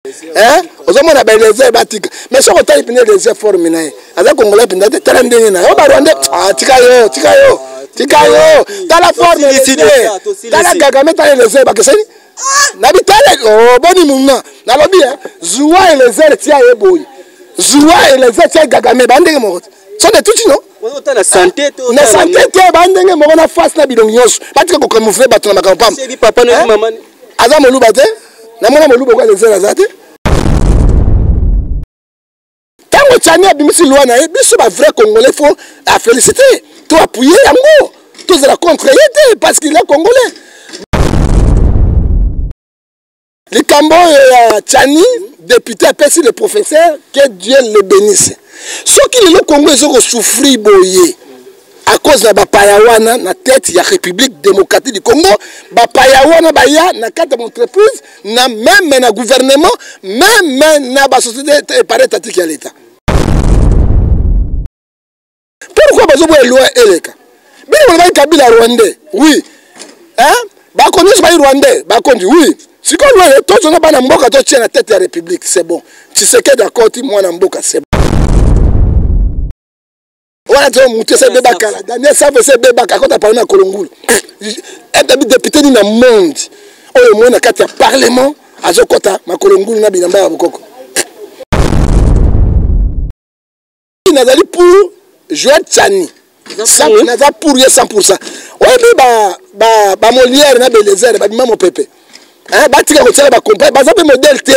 Eh? Ozomona ba Eliezer batika. Mais soki otali pene Eliezer forme na ye. Aza congolais mpenza te, tala ndenge na ye. Oyo ba Rwandais, ah, tika yo, tika yo. Tika yo. Tala forme Eliezer. Tala Kagame, tala Eliezer bakeseni. Na bitala, oh, boni muna. Nalobi eh, zuwa Eliezer tia ye boye. Zuwa Eliezer tia Kagame ba ndenge moko. So de tout non? Na santé to na santé te ba ndenge moko na face na bilongi nyonso. Batika ko camoufler bato na makambo pamba. Papa na mama aza moluba te namona moluba okoya lezere aza te ntango tiani abimisi loi na ye biso ba vrai congolais faut afélicité to appuye yango tozala contre ye te parce qu'il est congolais likambo oyo ya tiani député apesi le professeur que dieu le bénisse soki lelo congo ezo kosouffrir boye à cause na bapaya wana na tête ya république démocratique du congo bapaya wana baya na kati ya entreprise na meme na gouvernement meme na basociété paraétatique ya l'état pourquoi bazoboya loi eleka bino bolobaki kabila rwandais oui hein? bakonzi nyonso bayi rwandais bakonzi oui sikoyo loi tozonga bana mboka totia na tete ya république c'est bon tshisekedi akoti mwana mboka c'est bon wana to mutu ese ebeba kala daniel savo ese ebebaka akota parlement ya kolongulu etabi député nini na monde oyo omoni na kati ya parlement azokɔta makolo ngulu na bilamba ya bokoko nazali pour joel tsani naza pour ye 100 pourcent oyebi bamoliere na belezere babima mopepe batika kotiala bacompagne baza mpe modele te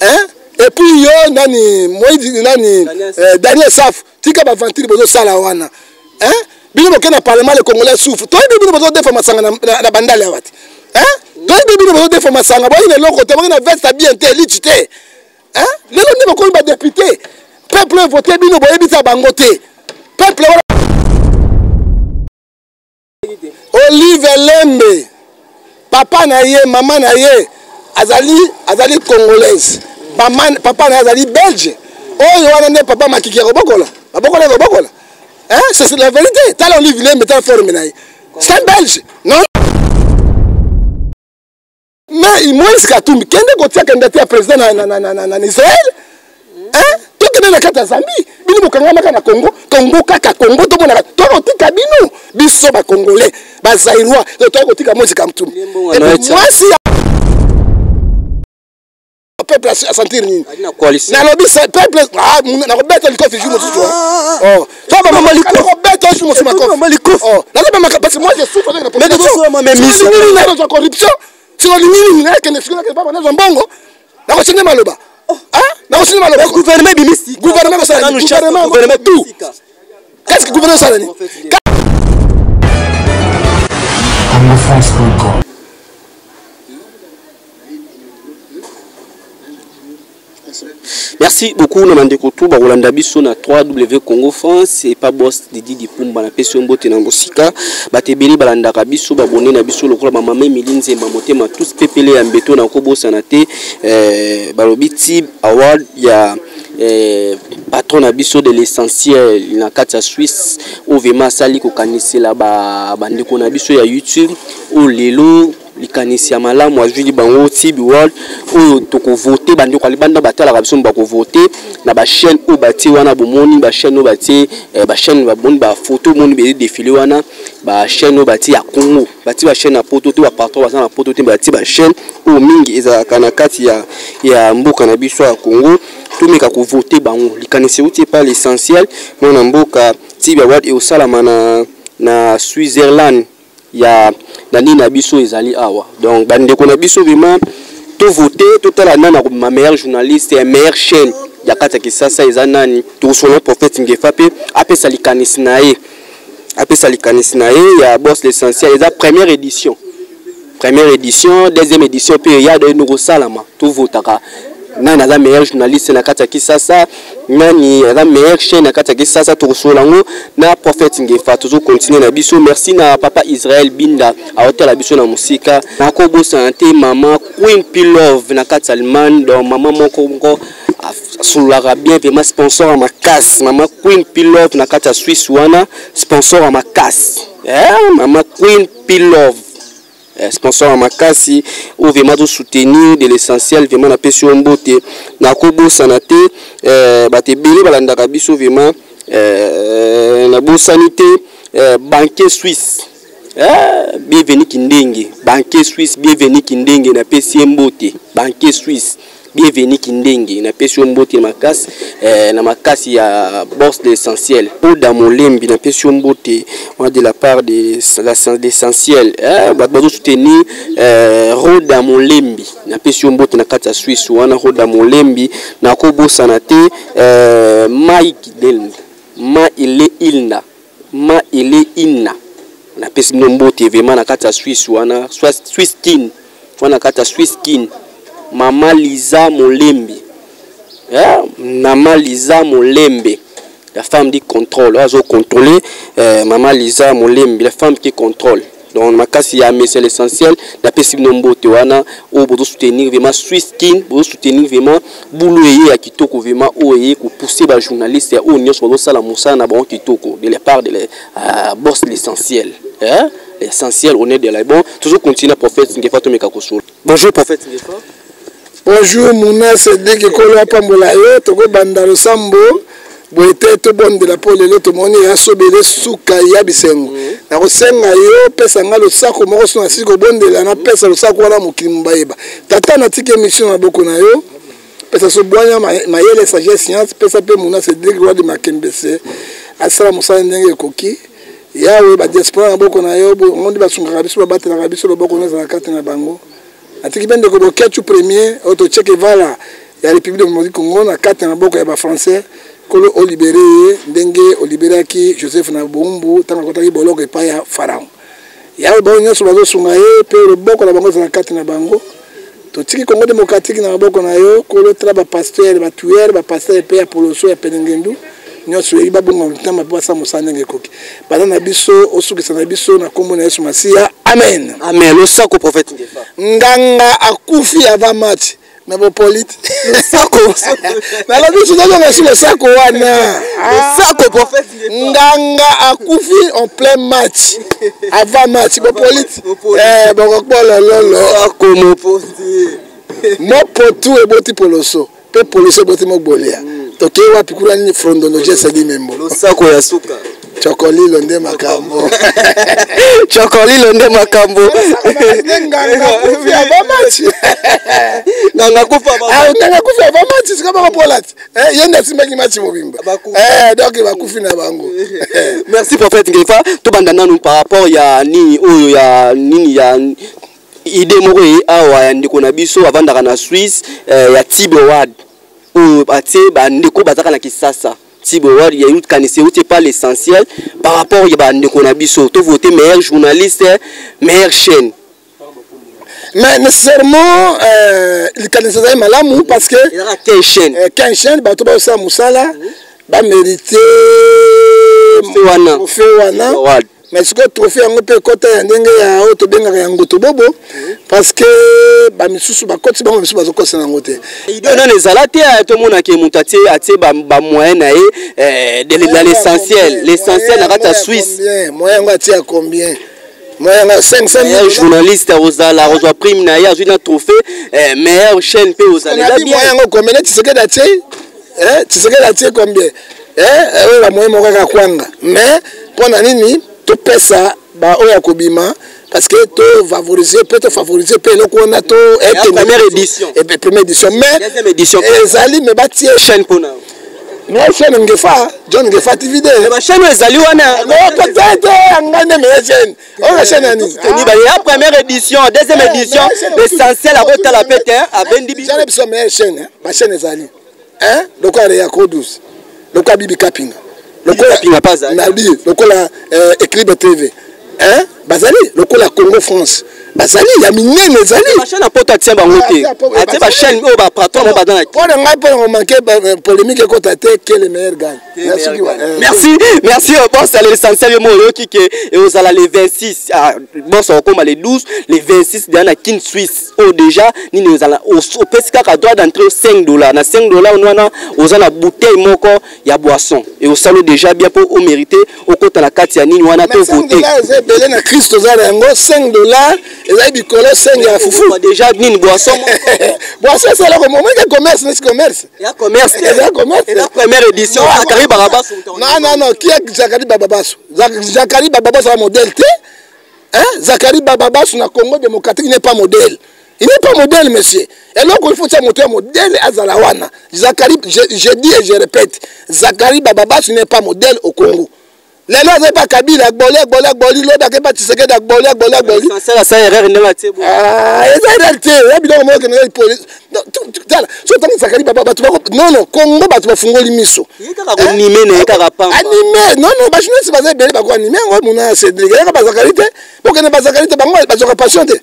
hein et puis yo nani moïse nani euh, daniel saf tika baventure bozosala wana hein bino boke na parlement le congolais souffre toyebi bino bozodefa masanga na, na, na bandale awa te hein toyebi bino bozodefa masanga boyaki na eloko te boyaki na veste ya bien te lichi te hein lelo nde bokomi badepute peuple oyo vote bino boyebisa bango te peuple wana Olive Lembe papa na ye mama na ye azali azali congolaise mama papa na ye azali belge oyo wana nde papa makiki ya kobokola babokola ya kobokola hein c'est la vérité tala Olive Lembe tala forme na ye c'est un belge non mais moïse katumbi kende kotia kandidate ya président na, na, na, na, na, na israel hein? tokende na kati ya zambie bino bokangamaka na congo congo kaka congo tomonaka tokotika bino biso bacongolais bazairois toyaki kotika moïse katumbi mwasi ya peuple asentir nini nalobi peuple ah, nakobeta likofi jour mosusu ah. oh. nakobeta jour mosusu makofi oh. nazobamaka parce que moi je souffre avec la population nazwa corruption sikolingi nini nakende sikoyo nakende papa nazwa mbongo nakochange maloba oh. nakochange maloba gouvernement ebimisi gouvernement kosala gouvernement tout qu'est-ce que gouvernement osala nini congofrance.com Merci beaucoup na bandeko tout bakolanda biso na 3W Congo France et pas boss Didi Dipumba na pesi mbote na mosika bato ebele balandaka biso babone na biso lokola ba mama Emilie Nzemba motema tous pepele ya mbeto na kobosana te eh, balobi Tib Award ya eh, patron na biso de l'essentiel na kati ya Suisse oyo vraiment asali kokanisela bandeko na biso ya YouTube oyo lelo likanisi ya malamu azwili bango tibi world oyo tokovote bandeko ya libanda batalaka biso bakovote na bachaîne oyo batie wana bomoni bachaîne oyo batie eh, bachaîne baboni bafoto omoni bezi defile wana bachaîne oyo batie ya congo batie bachaîne ya poto te bapatron baza na poto te batie bachaîne oyo mingi ezalaka na kati ya, ya mboka na biso ya congo tomeka kovote bango likanisi euti epa l'essentiel mwana mboka tibi award ekosalama na, na switzerland ya na nini na biso ezali awa donc bandeko na biso vraiment tovote totala nani akobima meilleur journaliste ya meilleure chaîne ya kati ya kisasa eza nani tokosolola prophète ngefa mpe apesa likanisi na ye apesa likanisi na ye ya boss l'essentiel eza première édition première édition deuxième édition mpe eya doyende kosalama tovotaka nani aza meilleur journaliste na kati ya kisasa nani aza meilleur chaîne na kati ya kisasa tokosolola yango na prophète ngefa tozokontinue na biso merci na papa israel binda aotala biso na mosika nakobosana te mama queen pilove na kati ya allemagne donc mama moko moko asololaka bien vraiment sponsor ya makasi mama queen pilove na kati ya suisse wana sponsor ya makasi eh, mama queen pilove. Sponsor ya makasi oyo vraiment azosoutenir de l'essentiel. Vraiment napesi yo mbote, nakobosana te. Bato ebele balandaka biso vraiment, nabosani te. Banque Suisse, Bienvenu Kindenge, banque Suisse Bienvenu Kindenge, napesi ye mbote. Banque Suisse Bienvenu Kindenge, napesi yo mbote makasi, na makasi ya Bourse de l'essentiel. Oda Molembi, napesi yo mbote wana de la part de l'essentiel. Bato bazosoutenir, Roda Molembi, napesi yo mbote na kati ya Suisse wana. Roda Molembi, nakobosana te. Mike Delm Ma Ele Ilna, Ma Ele Inna, napesi bino mbote vraiment na kati ya Suisse wana, Suisse Kin wana, na kati ya Suisse Kin. Mama Liza Molembi, Mama Liza Molembe, la femme du contrôle, oyo azocontrôle, Mama Liza Molembi, la femme qui contrôle. Donc makasi ya mese l'essentiel, napesi bino mbote wana oyo bozosoutenir vraiment Suisse Kin, bozosoutenir vraiment boulot eye ya kitoko, vraiment oyo eye kopousse bajournaliste ya oyo nyonso bazosala mosala na bango kitoko de la part de la boss l'essentiel, hein? L'essentiel, on est de la bon. Toujours continuer. Prophète Ngefa, tomeka kosola. Bonjour prophète Ngefa. Bonjour Muna Cédrik, ekolo apambola yo. Tokobanda losambo boye te, tobondela mpo lelo tomoni ya sobele suka ya bisengo. Nakosenga yo pesa nga losako moko so nasili kobondela, napesa losako wana, mokili bayeba. Tata, natiki émission na maboko na yo, pesa so bwanya, mayele, sagesse, science. Pesa mpe Muna Cédrik Roi de Makembese asala mosala ndenge ekoki. Yawe, badiaspora na maboko na yo, bango nde basungaka biso, babatelaka biso, loboko no ezala kati na bango. Natiki mpe ndeko Boketu premier oyo totieke vala ya République démocratique Congo na kati na maboko ya bafrançais. Kolo, olibere ye ndenge oliberaki Joseph na bowumbu ntango akotaki boloko epai ya Pharaon. Yawe, bango nyonso bazosunga ye mpe loboko na bango ezala kati na bango. Totiki Congo démocratique na maboko na yo, Kolo. Tala bapasteur, batuere, bapasteur mpe ya Poloso, ya Pelengendu nyonso, oyebi babonga mitema mpe basala mosala ndenge ekoki. Baza na biso, osukisa na biso na nkombo na Yesu Masiya, amen. Amen. Losako prophète Ngefa. Nganga akufi avant match, mais bopolite. Losako. Nalobi tozozonga si losako wana. Losako prophète Ngefa. Nganga akufi en plein match, avant match, bopolite bokokbolololo. Losako mopondi. Mopotu eboti Poloso mpe Poloso eboti Mogbolia. Tokei wapi kuna? Nini? Frondologie esali membo. Losako ya suka. Chokolilo nde makambo. Chokolilo nde makambo. Nganga akufi avant match. Nganga kufa. Nganga akufi avant match, sika bakopola ti ye nde asimbaki match mobimba, donc bakufi na bango. Merci prophète Ngefa. Tobanda nanu par rapport ya nini oyo, ya nini, ya idée moko eye awa ya ndeko na biso avandaka na Suisse, ya Tibe Ward, oyo batie bandeko bazaka na Kisasa. Tibe Ward ya kanisa euti pas l'essentiel par rapport ya bandeko na biso tovote meilleur journaliste, meilleure chaîne. Mais nécessairement likanisi ezali malamu parce que ezalaka 15 chaîne. 15 chaîne, bato bazosala mosala bamérite wana. Trophée wana. Ward. Mais sikoyo trophée yango mpe ekɔta ya ndenge ya oyo tobengaka ya ngoto bobo, parce que bamisusu bakoti bango, misusu bazokosana yango te. Idée nano ezala te, tomonake moto atie bamoyen na ye dans l'essentiel, l'essentiel na kati ya Suisse. Moyen yango atie ya combien? Moyen yango 500? Meilleur journaliste akozala, akozwa prime na ye, azwi na trophée meilleure chaîne mpe ozala, eza bien. Moyen yango combien? Neti Tshisekedi atie, Tshisekedi atie combien? Oyo bamoyen moko kaka kwanga. Mais mpo na nini topesa baoyo ya kobima? Parce que tofavoriser mpe, tofavoriser mpe eloko wana to première édition. Première édition, mais deuxième édition ezali, mais batie chaîne mpona mais chaîne Ngefa, John Ngefa TV de. Bachaîne oyo ezali wana. Peut-être yanga nde meilleure chaîne oyo, na chaîne ya nini? Ya première édition, deuxième édition, l'essentiel akotala pe te, abendi. Biso biso meilleure chaîne, bachaîne ezali lokola Reyako 12, lokola Bibi Kapinga, lokola nabi, lokola Équilibre TV, bazali lokola Congo France, bazali ya minene ezali. Bachaîne ya poto atia bango te, atie bachaîne oyo bapatron mo baza na. Mpo na ngai, mpo na komanke polémique ekota te, que le meilleur gagne. Merci, merci boss. L'essentiel, yo mo oyoki ke ozala le 26, boss okoma le 12, le 26 deya na Kin Suisse oyo déjà nini ozala, opesi kaka droit d'entrée 5 $. Na 5 $ wana oza na bouteille moko ya boisson e osala déjà bien mpo omérite okota na kati ya nini wana to vote. Eza ebele na Christ, oza na yango 5 $. Ezali bikolo senge ya fufu. Déjà nini, boisson? Boisson esalaka momoke commerce, nesi commerce. Ya commerce. Eza commerce. Eza première édition. Zakari Barabasu. Non, non, non, qui est Zakari Bababasu? Zakari Bababasu aza modèle te, hein? Zakari Bababasu na Congo démocratique n'est pas modèle. Il n'est pas modèle, monsieur. Eloko, il faut tia moto ya modèle azala wana. Zakari, je dis et je répète, Zakari Bababasu n'est pas modèle au Congo. Lelo azali pa Kabila, agboli, agboli, agboli. Lobi ake pa Tshisekedi, agboli, agboli, agboli. Essentiel asala erreur ndenge atie bo. Ah, eza erreur te. Ya biloko moko kende police. Tala, so otangi Zakari Baba, bato bako, non, non, Congo, bato bafungoli miso. Ye kaka konime na ye kaka pamba. Anime, non, non, bajournaliste baza ebele, bako anime yango. Mona Cédrik, yaka bazakari te, bokende bazakari te, bango bazwaka passion te.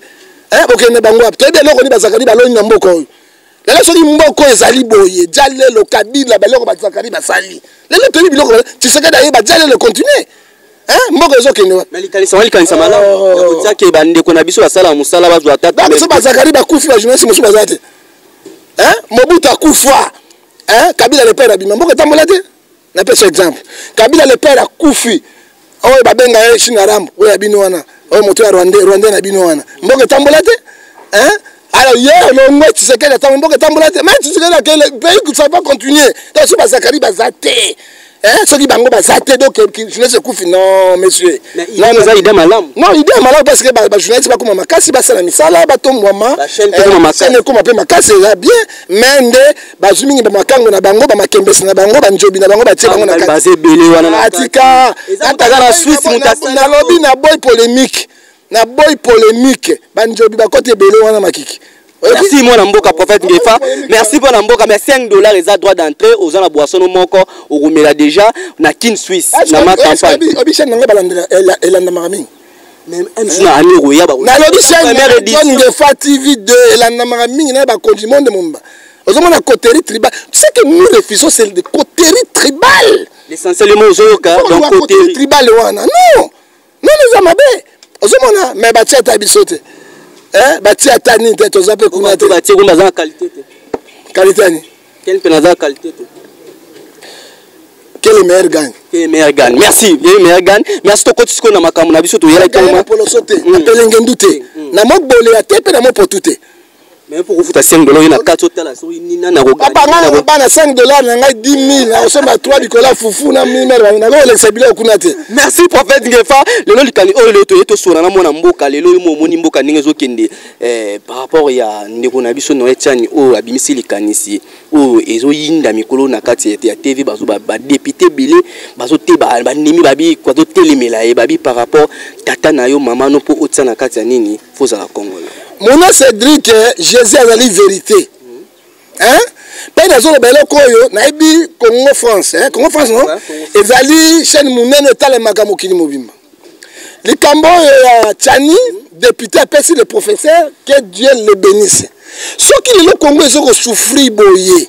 Bokende bango wapi? Toyebi eloko nini bazakari baloni na mboka oyo. Lelo soki mboka oyo ezali boye, dia lelo Kabila, baloko bazakari basali. Lelo toyebi biloko Tshisekedi ayeba, dia lelo continue. Mboka ezokende wapi? Mais likanisa wana, likanisa malamu ya kotiake bandeko na biso basala mosala, bazwa ata. Donc so bazakari bakufi, bajournaliste mosusu baza te. Mobutu akufa, Kabila le père abima, mboka etambola te. Napesa exemple, Kabila le père akufi, oyo babenga ye China Rambo, oyo ya bino wana, oyo moto ya rwandais na bino wana, mboka etambola te. Alors ye olongwe, Tshisekedi atambola, mboka etambola te. Mais Tshisekedi akele, pays, ça va continuer. Donc so bazakari baza te, soki bango baza te, donc journaliste ekufi? Non, monsieur. Non, eza idée malamu. Non, idée malamu parce que bajournaliste bakóma makasi, basala misala, batombwama, chaîne ekóma mpe makasi, eza bien. Mais nde bazwi mingi bamakango na bango, bamakembesi na bango, banjobi na bango, batie bango na kati. Ebele wana. Atika. Nalobi na boy polémique, na boy polémique, banjobi bakoti ebele wana, makiki. Merci mwana mboka prophète Ngefa, merci mpo na mboka. Mais 5 $ eza droit d'entrée. Oza na boisson moko okomela déjà na Kin Suisse na ma campagne. Obi chaîne nango elandamaka mingi. Na ami okoya. Nalobi chaîne Ngefa TV 2 elandamaka mingi na bakonzi monde momba. Ozomona coterie tribal, ce que nous refusons, c'est le coterie tribal. L'essentiellement ozoyoka. Donc coterie tribal wana, non, non, eza mabe. Ozomona, mais batia ata biso te, batia ata nini te, toza mpe kuna te. Batie kuna, baza na qualité te. Qualité ani? Ken mpe naza qualité te. Que le meilleur gagne. Que le meilleur gagne, merci. Que le meilleur gagne, merci. Tokoti sikoyo na makambo na biso toyelaki. Na poloso te, na pelengendu te, na moboleya te, mpe na mopotu te. Mais pour kofuta 5 $ ye na kati, otala soki nini na. Papa, nga bana 5 $ na ngai 10 000, nakosomba 3 likolo ya fufu na mimere, nakolekisa biloko kuna te. Merci prophète Ngefa. Lelo likali oyo, lelo toye tosona na mwana mboka. Lelo oyo omoni mboka ndenge ezokende, par rapport ya ndeko na biso Noel Tiani oyo abimisi likanisi oyo ezoyinda mikolo na kati ya TV, bazo badéputé ebele bazoteba, bandimi babi bazotelemela ye, babi par rapport tata na yo, mama no, mpo otia na kati ya nini, fozala congolais. Mona Cédrik, Jésus azali vérité, hein? Mpe nazoloba eloko oyo nayebi, Congo France, hein? Congo France, non, ezali chaîne monene etalemaka mokili mobimba. Likambo oyo ya Tiani, député, apesi le professeur, que Dieu le bénisse. Soki lelo Congo ezokosouffrir boye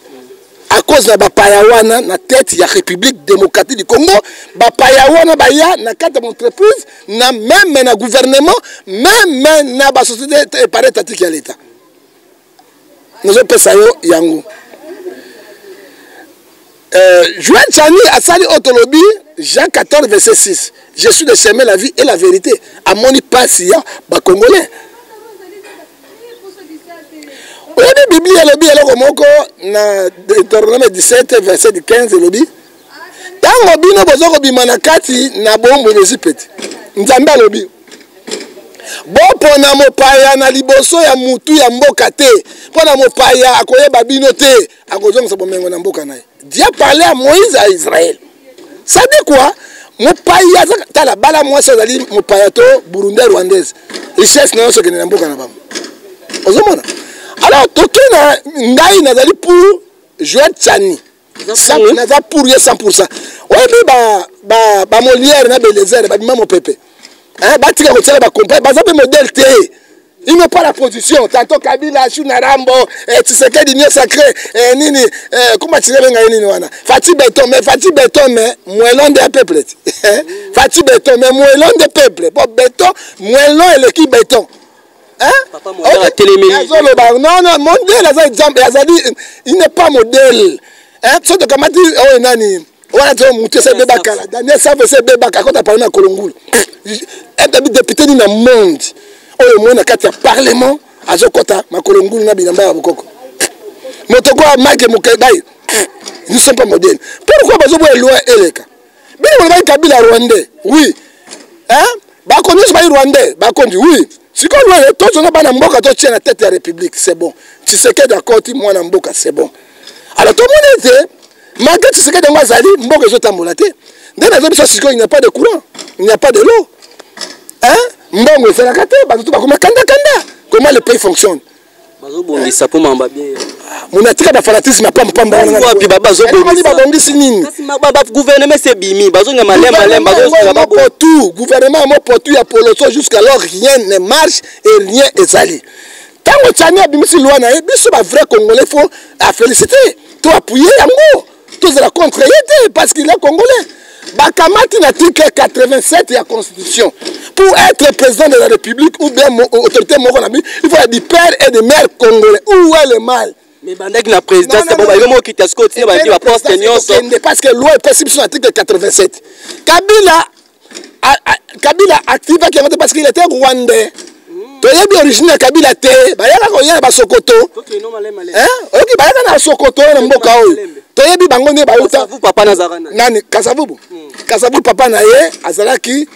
à cause na bapaya wana na tête ya République démocratique du Congo, bapaya wana baya na kati ya entreprise, na même na gouvernement, même na basociété paraétatique ya l'État, nazopesa yo yango. Joël Tshiani asali oyo tolobi, Jean 14 verset 6, "Je suis le chemin, la vie et la vérité." Amoni mpasi ya bacongolais. Oyebi Biblia elobi eloko moko na Deutéronome 17 verset 15, elobi ntango bino boza kobima na kati na bombo na Ezipeti, Nzambe alobi bopona mopaya na liboso ya mutu ya mboka te, mpo na mopaya akoyeba bino te, akozongisa bomengo na mboka na ye. Dieu parlait à Moïse, à Israël. Ça dit quoi? Mopaya, tala, bala mwasi azali mopaya to burundais, rwandaise, richesse na nyonso ekende na mboka na bango. Ozomona? Alors toke na ngai, nazali pour Joël Tshiani, naza pour ye 100. Oyebi bamolière na Belezer babima mopepe, batika kotiala bacompagne, baza mpe modèle te. Ils n'ont pas la position. Tantôt Kabila, Shuna Rambo, Tshisekedi, Union sacrée, nini, comment tu dis nini wana? Fatshi béton, mais Fatshi béton, mais moellon de peuple. Fatshi béton, mais moellon de peuple. Bon, béton, moellon et l'équipe béton. Hein? Papa modèle. Non, non, modèle, exemple, il n'est pas modèle. Hein? Surtout comment dit, oh, nani, wana to mutu ese ebebaka la Daniel Save ese ebebaka akota parlement ya Kolongulu, député ni na monde. Oyo moi na kati ya parlement azokɔta makolo ngulu na bilamba ya bokoko. Moto kwa Mike Mukebayi, nous sommes pas modèles. Pourquoi bazoboya loi eleka? Bino bolobaki Kabila rwandais, oui. Hein? Bakonzi nyonso bayi rwandais, bakonzi, oui. Sikoyo loi tozonga bana mboka totia na tête ya république, c'est bon. Tshisekedi akoti mwana mboka, c'est bon. Alors tomoni ete malgré Tshisekedi yango azali, mboka ezotambola te. Nde nazo biso sikoyo, il n'y a pas de courant, il n'y a pas de l'eau. Hein? Mbongo ezalaka te, bato bakoma kanda kanda. Comment le pays fonctionne? Bazobongisa mpo mamba bien. Mona atika bafanatisme ya pambapamba wana. Wapi bazobongisa? Babongisi nini? Kasi gouvernement esi ebimi, bazonga malembe malembe, bazosala mopotu. Gouvernement ya mopotu ya poloso, jusqu'alors rien ne marche et rien ezali. Ntango Tshiani abimisi loi na ye, biso bavrai congolais faut aféliciter, to appuyer yango, tozala contre ye te parce qu'il est congolais. Bakamati na article 87 ya constitution, pour être président de la république ou bien autorité moko na bi, il faut du père et de mère congolais. Où est le mal? Mais bandaki na présidence, bon, bayo mokita sikoyo tina bandi baposte nyonso. Parce que loi epesi biso na article 87. Kabila activaki yango te parce qu'il était rwandais. Toyebi origine ya Kabila te. Bayaka koya na basokoto, oyoki? Bayaka na sokoto na mboka oyo, toyebi bango nde bauta. Nani? Kasavubu. Kasavubu, papa na ye azalaki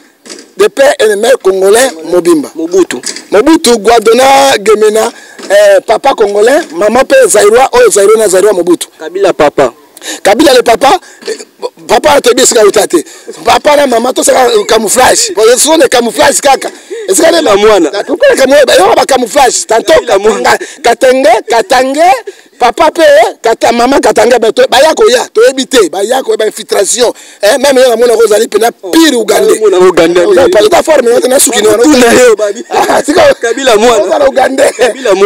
de père et de mère congolais mobimba. Mobutu. Mobutu Guadona Gemena, papa congolais, mama mpe zairois, oyo zairois na zairois Mobutu. Kabila papa. Kabila le papa, papa wana toyebi esika euta te. Papa na mama tosaka camouflage, ce sont des camouflage kaka esika nde mwana. Yoka bacamouflage tantôt katenge katange, papa mpe kata, mama katange. Baya koya, toyebi te, baya koya bainfiltration. Même yo namona ozali mpena pire ugandais, forme te na suki. Kabila mwana. Ugandais.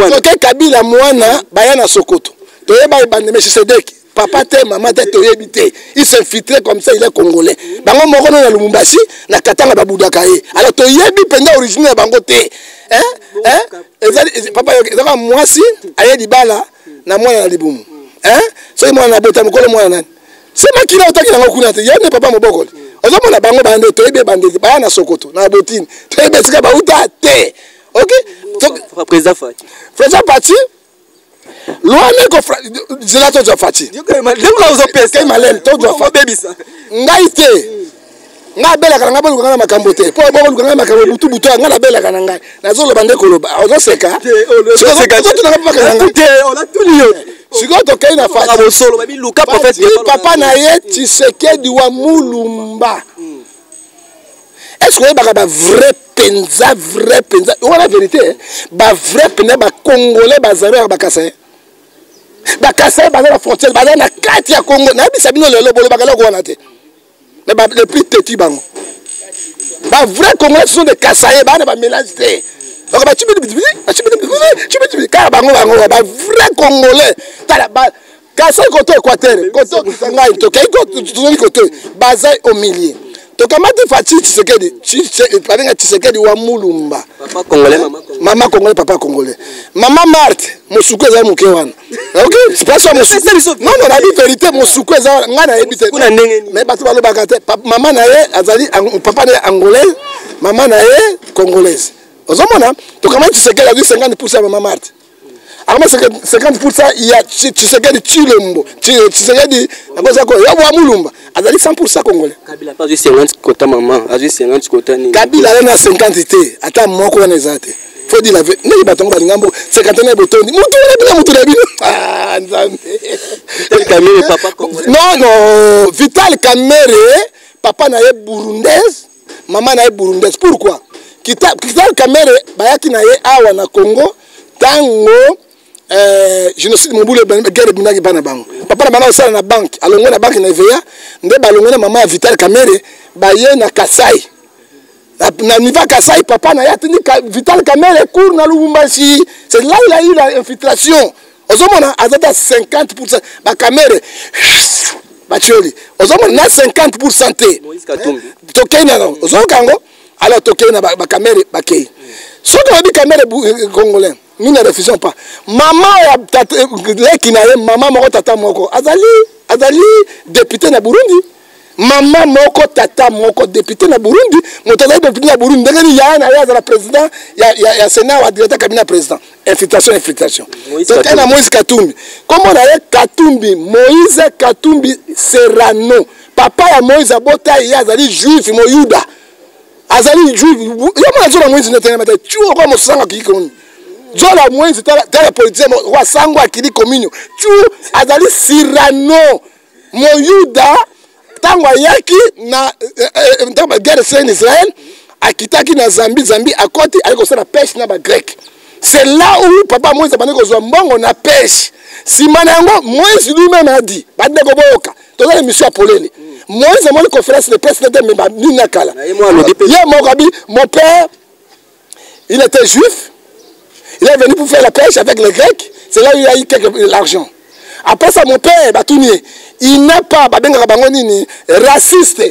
Soke Kabila mwana baya na Sokoto, toyeba ebandeme Tshisekedi, papa te, mama te, toyebi te. Il s'infiltré comme ça, il est congolais. Bango moko no na Lumumbashi, na Katanga, babudaka ye. Alors toyebi mpenza origine ya bango te. Ezali papa, ezaka mwasi aye libala na mwana na libumu. Soki mwana na bota mokolo, mwana nani? Se makila otaki nango kuna te, yo nde papa mobokoli. Ozomona bango bande, toyebi ebandeli baya na Sokoto na botine, toyebi esika bauta te. Ok. Président Fatshi. Président Fatshi, loi neko nzela tozwa Fatshi. Ozopesa maleme, tozwa ngai te. Ngai abelaka na ngai, boluka ngai na makambo te, mpo bokoluka ngai makambo butu butu. Ngai nabelaka na ngai, nazoloba nde koloba, ozoseka, ozotunanga mpaka na ngai. Sikoyo tokei na Fatshi, papa na ye Tshisekedi wa Mulumba. Est ce que oyebaka bavrai mpenza, vrai mpenza wana, vérité, bavrai mpenza bacongolais bazali yaka bakasaye? Bakasaye baza na frontière, baza na kati ya Congo. Nayebisa bino lelo, bolobaka eloko wana te, mais les plus têtus, bango bavrai congolais, ce sont des kasaye, baa na bamélange te. Donc kaka bango, bango bavrai congolais. Tala Kasai koto Équateur, koto Kisangani, tokei, tozongi koto, baza au milieu. Tokamati Fatshi Tshisekedi, babenga Tshisekedi wa Mulumba. Papa congolais, mama congolais. Mama congolais, papa congolais. Mama Marthe, mosuku eza moke wana. Ok, place ya mosuku. Non non, nayebi vérité, mosuku eza, ngai nayebi te. Kuna ndenge nini? Mais bato balobaka te. Mama na ye azali, papa na ye angolaise, mama na ye congolaise. Ozomona, tokamati Tshisekedi azwi 50% ya mama Marthe. Akoma 50% ya Tshisekedi Tshilombo, Tshisekedi nakozako ya wa Mulumba, azali 100% congolais. Kabila mpe azwi 50 kota mama, azwi 50 kota nini? Kabila aza na 50 te, ata moko wana eza te. Faut dire la vérité, ndenge bato yango balinga mbo cinquantenaire botondi mutu wana bino, mutu na bino. Ah, Nzambe! Vital Kamerhe, papa congolais. Non non, Vital Kamerhe, papa na ye burundaise, mama na ye burundaise. Pourquoi Vital Kamerhe bayaki na ye awa na Congo ntango génocide, mobulu, guerre ebundaki bana bango? Papa na bango osala na banke, alongwe na banke na EVA, nde balongwe na mama ya Vital Kamerhe, baye na Kasai. Na niveau ya Kasai, papa na ye atindi Vital Kamerhe cour na Lubumbashi. C'est là il a eu la infiltration. Ozomona, aza ta 50%. Bakamerhe batioli, ozomona, na 50% te. Moïse Katumbi. Tokei na nango, ozoyoka yango. Alors tokei na Bakamerhe, bakei. Soki oyebi Kamerhe congolais, nous ne refusons pas. Mama ya leki na ye, mama moko tata moko, azali député na Burundi. Mama moko, tata moko, député na Burundi. Moto azali député na Burundi, ndenge nini yaya na ye azala président ya Sénat, wa directeur cabinet ya président? Infiltration, infiltration. Tokei na Moïse Katumbi. Kombo na ye Katumbi, Moïse Katumbi Serrano. Papa ya Moïse abota ye azali juif, moyuda, azali juif. Yo mona zola Moïse ndetengemata tu okoa mosanga akiki koni zola Moïse. Tala politicien wa sango akili commune tu azali Cyrano, moyuda. Ntango ayaki na ntango baguerre en Israël, akitaki na Zambie. Zambie akoti, ayaki kosala pêche na bagrec. C'est là où papa Moïse abandi kozwa mbongo na pêche. Nsima na yango, Moïse lui-même a dit: bandeko, boyoka, toza na émission ya polele. Moïse amoni conférence de presse nete me banini ya kala. Ye moko Ye moko abi: mon père, il était juif, il est venu pour faire la pêche avec les Grecs, c'est là où il a eu quelque l'argent. Après ça, mon père, batuni ye, il n'a pas, babengaka bango nini, raciste.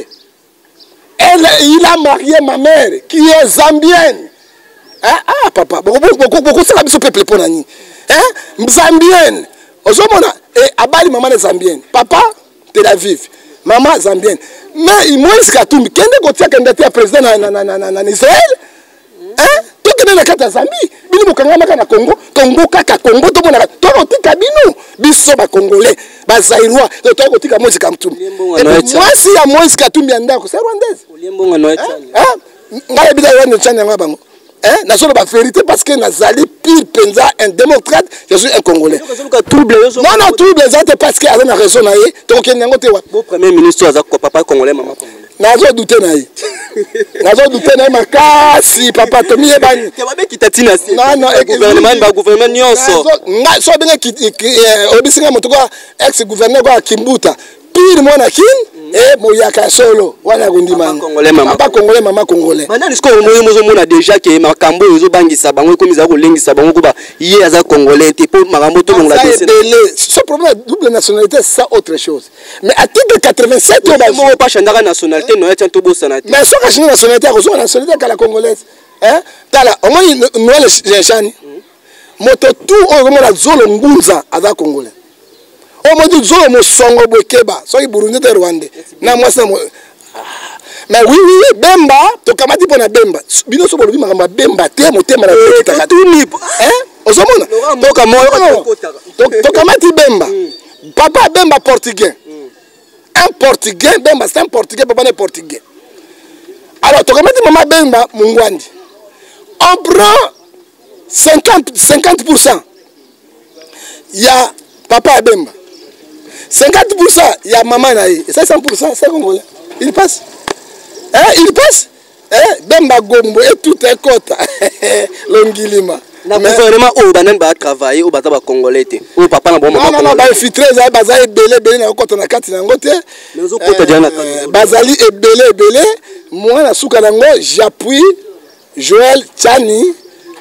Elle, il a marié ma mère qui est zambienne. Ah, ah papa, bokosala biso peuple mpo na nini? Hein? Zambienne, ozomona e abali mama na zambienne, papa Tel Aviv, mama zambienne. Mais Moïse Katumbi, kende kotia candidature ya président na Israël, hein? Tokende na kati ya Zambie. Bino bokangamaka na Congo, Congo kaka Congo. Tomonaka tokotika bino, biso bacongolais, bazaïrois, toya kotika Moïse Katumbi. Mwasi ya Moïse Katumbi ya ndako, c'est rwandaise. Olie mbongo na Tshiani. Ngai yebika Rwanda, Tshiani yango ya bango. Nazoloba vérité parce que nazali pire mpenza un démocrate, je suis un Congolais. Ozoluka trouble yo? Non, non, trouble eza te parce que aza na raison na ye. Tokokende yango te wapi? Bo premier ministre aza papa congolais, mama congolais. Nazodouter na ye, nazodouter na ye makasi. Papa, tomiyebani. Te, babekita ntina se. Non, non, gouvernement, bagouvernement nyonso. Ngai so obenge, oyebisinga moto kwa ex gouverneur kwa Kimbuta, pire mwana Kin e moyaka ya solo wana ya kondima. Papa congolais, mama. Papa congolais, mama congolais. Banani sikoyo moyo mozomona déjà ke makambo oyo ezobangisa bango, ekomi ezala kolengisa bango koba ye aza congolais te, mpo makambo tolongola Aza dossier. Ebele ce problème ya double nationalité, ça autre chose. Mais article 87 oyo moko mpo achandaka nationalité noya tia, tobosana te. Mais soki achange nationalité, akozonga nationalité kala congolaise. Hein? Tala, omoni Noël Tshiani, moto tu oyo okomona zolo ngunza aza congolais. Oyo moti zolo mosongo boye, keba soki Burundi te, Rwandais na mwasi na Ah, mais oui, oui, oui, Bemba tokamati mpo na Bemba. Bino so bolobi makambo ya Bemba te, motema na ekitaka te. Totuni. Hein? Ozomona? Laurent mboka moko. Non, non. Tokotaka. Tokamati Bemba, papa Bemba portugais, un portugais. Bemba, c'est un portugais, papa n'est portugais. Alors tokamati mama Bemba mungwandi. On prend 50 50 ya papa ya Bemba, 50 ya mama na ye, eza 100. C'est congolais, il passe, hein, il passe, hein? Bemba gombo etuta ekota longilima. Na gouvernement oyo, banani batravaille oyo baza bacongolais te, oyo papa na bango? Non, non, non, bainfiltré ezali, baza ebele ebele. Na kokɔta na kati na yango te. Mais ozokota deja na kati. Bazali ebele ebele. Mwana suka nango, j'appuie Joël Tshiani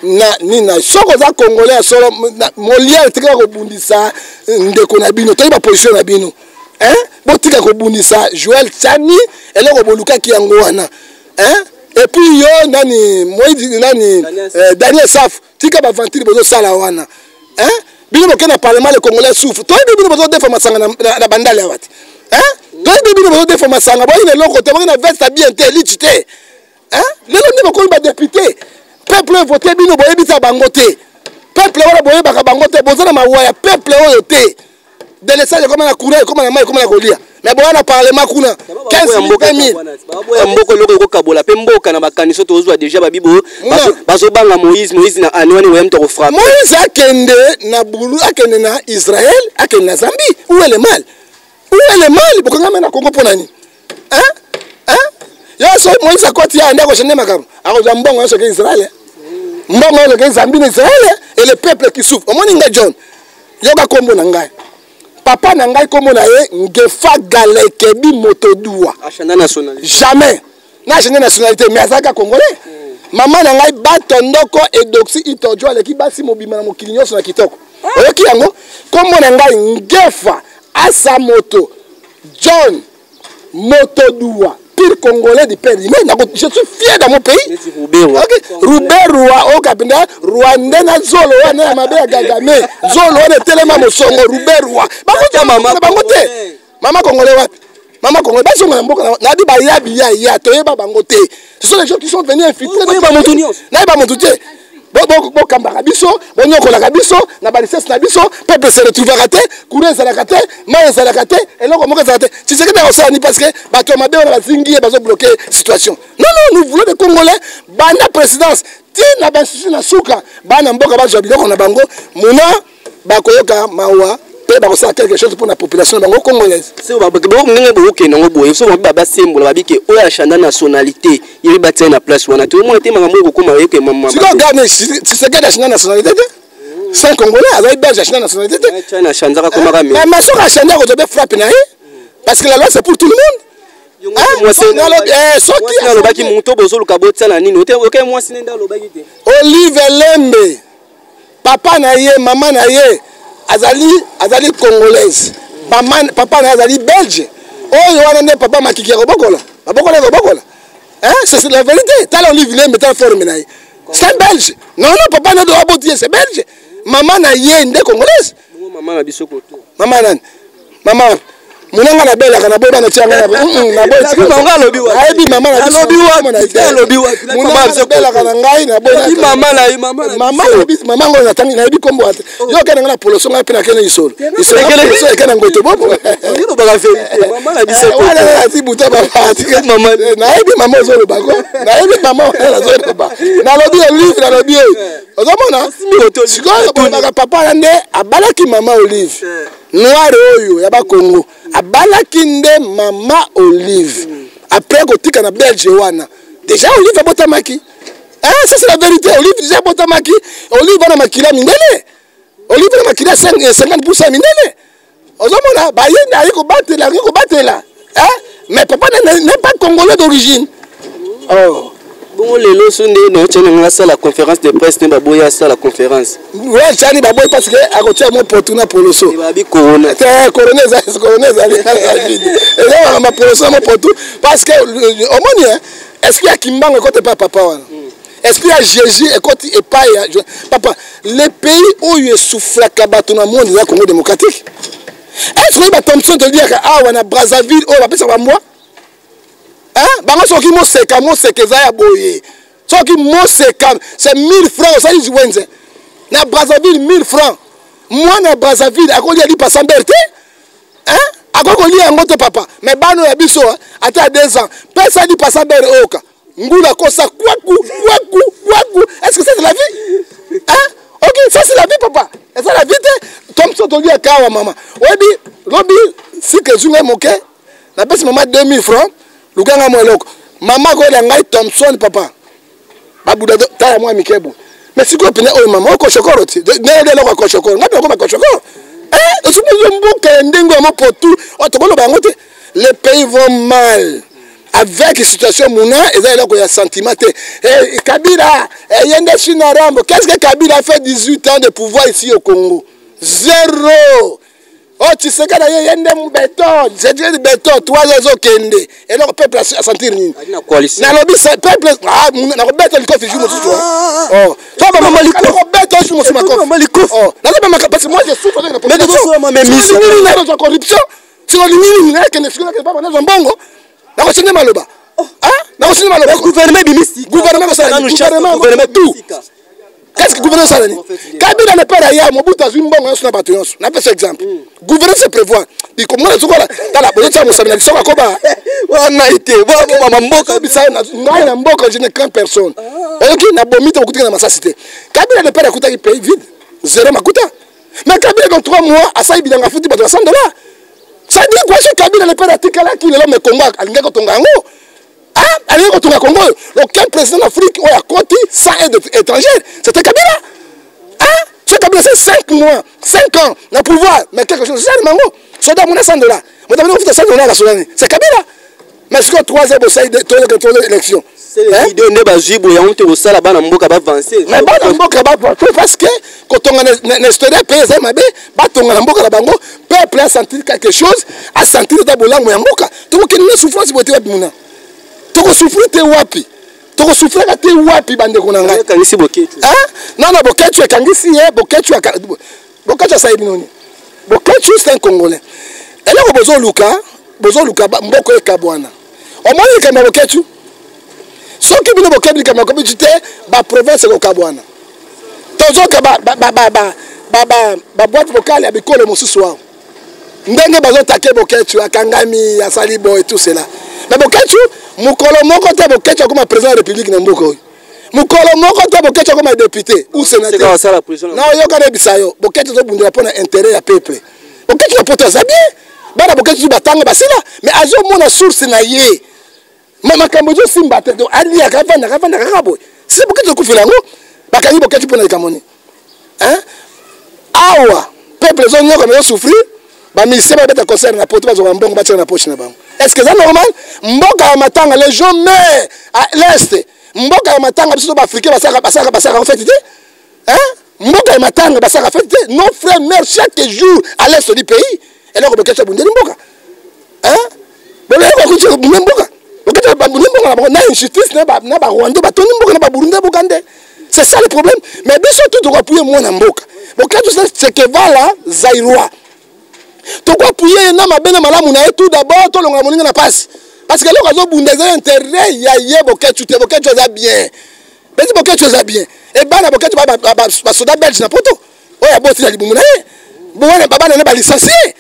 na nina. Soki oza congolais ya solo, Molière, etikaka kobundisa ndeko na bino. Toyeba position na bino, hein? Botika kobundisa Joël Tshiani. Eloko bolukaki yango wana, hein? Et puis yo nani, Moïse nani? Daniel. Daniel Saf, tika baventure bozosala wana, hein? Bino boke na parlement, le congolais souffre. Toyebi bino bozodefa masanga na bandale awa te, hein? Toyebi bino bozodefa masanga, boyi na eloko te, boyi na veste bien te, lichi te, hein? Lelo nde bokomi badéputé. Peuple oyo vote bino, boyebisa bango te. Peuple wana boyebaka bango te. Boza na mawa ya peuple oyo te. Délestage ekoma na courant, ekoma na mai, ekoma na kolia, mais boya na parlement kuna 15 000, 20 000. Baboya mboka, eloko ekokabola mpe mboka na bakaniso. Tozwa déjà babibo bazobanga Moïse. Moïse na ane wana oya moto akofrappe. Moïse akende na bulu, akende na Israël, akende na Zambie. Où est le mal? Où est le mal? Bokangami na Congo mpo na nini? Hein? Hein? Yo so Moïse akoti ya nde akochange makambo, akozwa mbongo nyonso ke Israël, mbongo nyonso ke Zambie na Israël, et le peuple qui souffre. Omoni ngai John, yoka kombo na ngai. Papa na ngai, kombo na ye Ngefa Galekebi Motodua. Achanda nationalité? Jamais na change nationalité, mais azalaka congolais. Mama na ngai Batondoko Edoxi Itojo, aleki basi mobima na mokili nyonso na kitoko. Oyoki yango? Kombo na ngai Ngefa Asa Moto John Motodua, pur congolais du père mais je suis fier dans mon pays. Neti Ruberwa. Ok, Ruberwa oyo kapenda rwandais na zolo wana ya mabe ya Kagame, zolo wana etelema mosongo. Ruberwa mama bango te. Congolais. Mama congolais wapi? Mama congolais bazonga na mboka nabi baya biya ya toyeba bango te. Ce sont les gens qui sont venus infiltrer. Oyeba moto nyonso. Nayeba moto te. Bokambaka biso, bonyokolaka biso na balisese na biso, peuple se retrouvaka te, courant ezalaka te, mai ezalaka te, eloko moko ezalaka te. Tshisekedi akosala ni parce que bato ya mabe wana bazingi ye, bazobloke situation. Non, non, nous voulons des Congolais banda présidence ti na bainstitution na suka, bana mboka bazwa biloko na bango muna bakoyoka mawa mpe bakosala quelque chose mpo na population na bango congolaise. Ndenge bokokende yango boye, so babi basembola babike oyo achanda nationalité yebi batia na place wana, toyomona te makambo oyo kokoma yoke. Sikoyo gane Tshisekedi achanda nationalité te, c'est un Congolais, azali Belge, achanda nationalité te. China achanzaka komaka. Mais soki achandi, akozwa mpe frappe na ye, parce que la loi, c'est pour tout le monde. Soki alobaki moto bozoluka botia na nini, oke mwasi nde alobaki te. Olive Lembe, papa na ye, mama na ye azali congolaise, mama, papa na ye azali belge. Oyo wana nde papa makiki ya kobokola, babokola ya kobokola. C'est la vérité. Tala Olive Lembe, tala forme na ye, c'est un Belge. Non, non, papa na aboti ye, c'est Belge, mama na ye nde congolaise. Mama na biso koto. Mama nani? Mama monanga nabelaka na boyi bana tianga. Nayebi mama nabelaka na ngai. Mama ngo natangi, nayebi kombo te. Yo okende nga na poloso, ngai mpe nakende lisolo lisolo eke na ngoto bobo buta. Nayebi mama ozolobako, nayebi mama wana nazoloba. Nalobi Olive, nalobi oyo ozomona sikoyo bolobaka papa wana nde abalaki mama Olive noire oyo ya Bakongo. Abalaki nde mama Olive après kotika na Belge wana. Déjà Olive abotamaki. Ça, c'est la vérité. Olive déjà abotamaki. Olive wana makila mindele, Olive na makila 50% mindele. Ozomona baye nde aye kobatela, aye kobatela, mais papa n'est pas congolais d'origine, oh. Bongo lelo so nde naotia nanga asala conférence de presse, nde baboyi asala conférence. Ouais, tiani baboyi parce que akotia mo potu na poloso. Babi corona. Te, corona ezali, corona ezali eza makambo poloso na mo potu, parce que omoni esprit ya Kimbango ekoti epai ya papa wana, esprit ya Jésus ekoti epai ya papa. Le pays oyo esouffraka bato na monde eza Congo démocratique. Est ce que oyebi bathomson toliaka awa na Brazzaville oyo bapesaka bambwa bango? Soki moseka, moseka eza ya boye, soki moseka c'est 1000 francs, osali wenze na Brazzaville 1000 francs. Mwana ya Brazzaville akolia lipa sans beurre te, akoki kolia yango te, papa. Mais bana ya biso, ata ya 2 ans, pesa lipa sans beurre, oyoka ngula kosa kwaku kwaku kwaku. Est ce que ça, c'est la vie, hein? Ok, ça, c'est la vie, papa, eza la vie te. Thomson toliaka awa, mama, oyebi lobi sika ezwi ngai moke, napesi mama 2000 francs, lukanga mwa eloko. Mama akoyela ngai thomson, papa, babuda tala mwa mike boye. Mais sikoyo pene oyo mama okoshokoro ti ndenge eloko ya koshokoro, ngai mpe nakoma koshokoro. Osikoyo mboka ya ndenge ya mopotu oyo tokoloba yango te. Les pays vont mal avec situation muna, eza eloko ya sentiment te. Kabila ye nde China Rambo. Qu'est ce que Kabila a fait? 18 ans de pouvoir ici au Congo, zéro. Oyo Tshisekedi ye, ye nde béton, c'est béton. 3 ans ezokende, eloko peuple asentir nini? Nalobi peuple nakobeta likofi jour mosusu, nakobeta jour mosusu makofi. Nazobamaka parce que moi, je souffre avec la population. Nazwa corruption siko nini? Nakende siko, nakende papa, nazwa mbongo, nakosinde maloba, nakosinde maloba. Gouvernement ebimisi. Gouvernement kosala, gouvernement tout. Qu'est-ce que gouvernement osala nini? Kabila ne père ya Mobutu azwi mbongo nyonso na bato nyonso. Napesa exemple, gouvernement se prévoir likomona sokola. Tala, bozotia mosabi na lisoko akoba. Wana ete mama mboka. Bisa ngai na mboka, je ne crains personne. Oyoki, nabomi te, okutaki na masasi te. Kabila ne père akutaki pays vide, zéro makuta. Mais Kabila, dans 3 mois, asali bilanga, afuti bato ya 100 $. Ça dit quoi? So Kabila le père atikalaki lelo, mais Congo alingaki kotonga yango, alingi kotonga Congo oyo. Aucun président d'Afrique oyo akoti sans aide étrangère, c'était Kabila. So Kabila, c'est 5 mois, 5 ans na pouvoir, mais quelque chose esalema yango. Soda amona 100 $, moto amoni kofuta 100 $ na solani, c'est Kabila. Mais sikoyo 3 ans bosali 3 élection. Idée nde bazwi boye yango te kosala bana mboka baavance. Mais bana mboka baavance parce que kotonga na historia pays ezali mabe. Batonga na mboka na bango, peuple asentir quelque chose, asentir ata bolamu ya mboka. Tokokende na souffrance boye te wapi? Muna tokosouffrir te wapi? Tokosouffraka te wapi, bandeko na ngai? Ekangisi Boketu. Non, non, Boketu ekangisi ye. Boketu, Boketu asali bino nini? Boketu, c'est un Congolais. Eloko bozoluka. Bozoluka mboka ekabwana. Omoni likambo ya Boketshu, soki bino bokebi likambo ya Boketshu te, baprovince ekokabwana. Tozoka baboite vocale ya bikolo mosusu awa, ndenge bazotake Boketshu akangami, asali boye, tout cela. Mais Boketshu, mokolo moko te Boketshu akoma président ya république na mboka oyo. Mokolo moko te Boketshu akoma député ou sénateur. Na oyoka, nayebisa yo, Boketshu azobundela mpo na intérêt ya peuple. Boketshu na poto aza bien, bana Boketshu batanga, basila, mais azomona source na ye, ma makambo ezosimba te. Donc aliaka, avandaka, avandaka kaka boye. Si Boketshu okufela yango, bakangi Boketshu mpo na likambo nini? Awa peuple ezonyoka, ezosouffrir, bamusicien babeta concert na poto, bazwaka mbongo, batiaka na poche na bango. Est ce que eza normal? Mboka ya matanga, les gens meurent à l'Est, mboka ya matanga. Biso baafricain basalaka fête te. Mboka ya matanga, basalaka fête te. Nos frères meurent chaque jour à l'Est du pays. Eloko Boketshu abundeli mboka, boloko bunde mboka, Boketshu babunde mboka na bango na injustice na Barwandais batondi mboka, na Baburundais, Bugandais. C'est ça le problème. Mais biso tout tokoappuyer mwana mboka Boketshu, c'est que vala zaïrois. Tokoappuyer ye na mabe na malamu na ye. Tout d'abord tolongola moninga na pasi, parce que eloko azobunda eza intérêt ya ye Boketshu te. Boketshu aza bien, pesi Boketshu eza bien. Ebana Boketshu, basoda belge na poto oyo aboti na libumu na ye, wana babana na balicencie.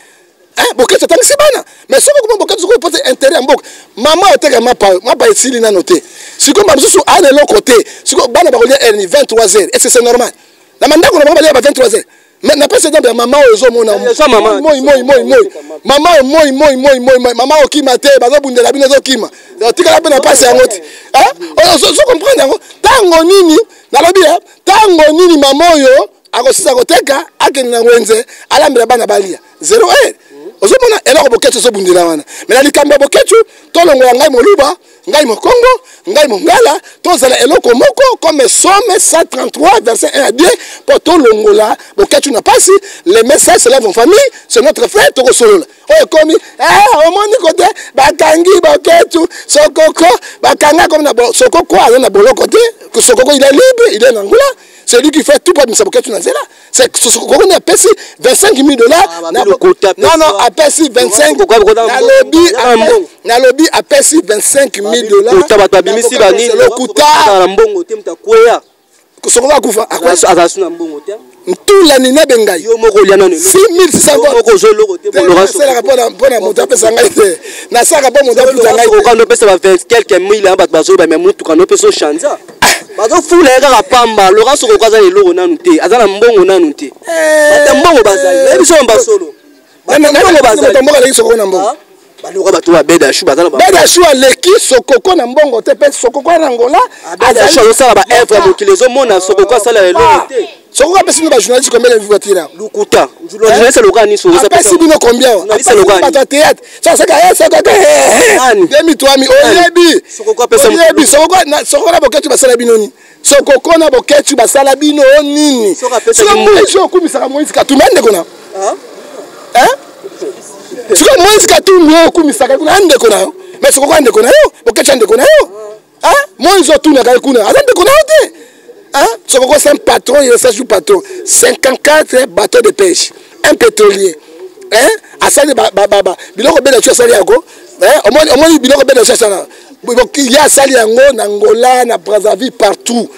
Boketshu atangisi bana. Mais soki okoma Boketshu, soki opose intérêt ya mboka, mama oteka mapa, mapa esili nano te. Sikoyo bamosusu aya na eloko te. Sikoyo bana bakolia heure 23 heures, est ce que c'est normal? Na bandako na bango balia ba 23 heures. Mais napesi exemple ya mama oyo ozomona, moi moi moi moi, mama oyo, moi moi moi moi moi, mama okima te, bazobundela bino, ezokima, otikala mpe na mpasi yango te. Ozo comprendre yango ntango nini nalobi? Ntango nini mama oyo akosisa koteka, akende na wenze, alambela bana balia? Zéro heure. Ozomona eloko Boketshu ozobundela wana. Mais na likambo ya Boketshu, tolongola ngai Moluba, ngai Mokongo, ngai Mongala, tozala eloko moko comme Psaume 133 verset 1 à 2, mpo tolongola Boketshu na pasi. Le message se lève en famille, c'est notre frère, tokosolola. Oyo ekomi, omoni kote bakangi Boketshu, Sokoko bakanga komi na Sokoko aza na boloko te. Sokoko, il est libre, il est na Angola. C'est lui qui fait tout pour abimisa Boketshu na nzela. Sokoko nde apesi 25 000 $. Non, non, apesi 25, nalobi, nalobi apesi 25 000 $. Bato babimisi banini? Lokuta. Na mbongo te, moto akweya. Sokoko akufa? Azala su na mbongo te. Ntula nini abengai? Yo moko olia nano. 6600. Moko ozwa eloko te. Nasalaka mpona moto apesa ngai te, nasalaka mpo moto afuta ngai. Te, opesa ba 20 quelque mille ya bato bazoyeba, mais mutuka no opesa ochanza, bazofula ye kaka pamba. Laurent Sokoko aza na eloko nanu te, aza na mbongo nanu te. Bato mbongo bazali, nayebi so basolo. Mbongo bazali, mboka aleki Sokoko na mbongo. Baluka bato babeda shu baza na Beda Shu aleki Sokoko na mbongo te, mpe Sokoko na Angola. Abeda Shu azosala baœuvre ya mokili, ezomona. Sokoko asala eloko te. Sokoko apesi bino bajournaliste combien de voiture? Lukuta. Journaliste aloka nini? Apesi bino combien? Bato ya théâtre sasaka Sokoko demi twami, oyebi, oyebi. Sokoko na Boketshu basala bino nini? Sokoko na Boketshu basala bino nini? Siko Moïse okumisaka, Moïse Katumbi andeko na, sikoyo Moïse Katumbi oyo okumisaka kuna, andeko na yo? Mais Sokoko andeko na yo, Boketshu andeko na yo? Moïse otunaka ye kuna, aza ndeko na yo te. Sokoko, c'est un patron, il est sous patron, 54 bateaux de pêche, un pétrolier, asali biloko bela tu, asali yango. Omoni biloko bela tu asala ye, asali yango na Angola, na Brazzaville, partout.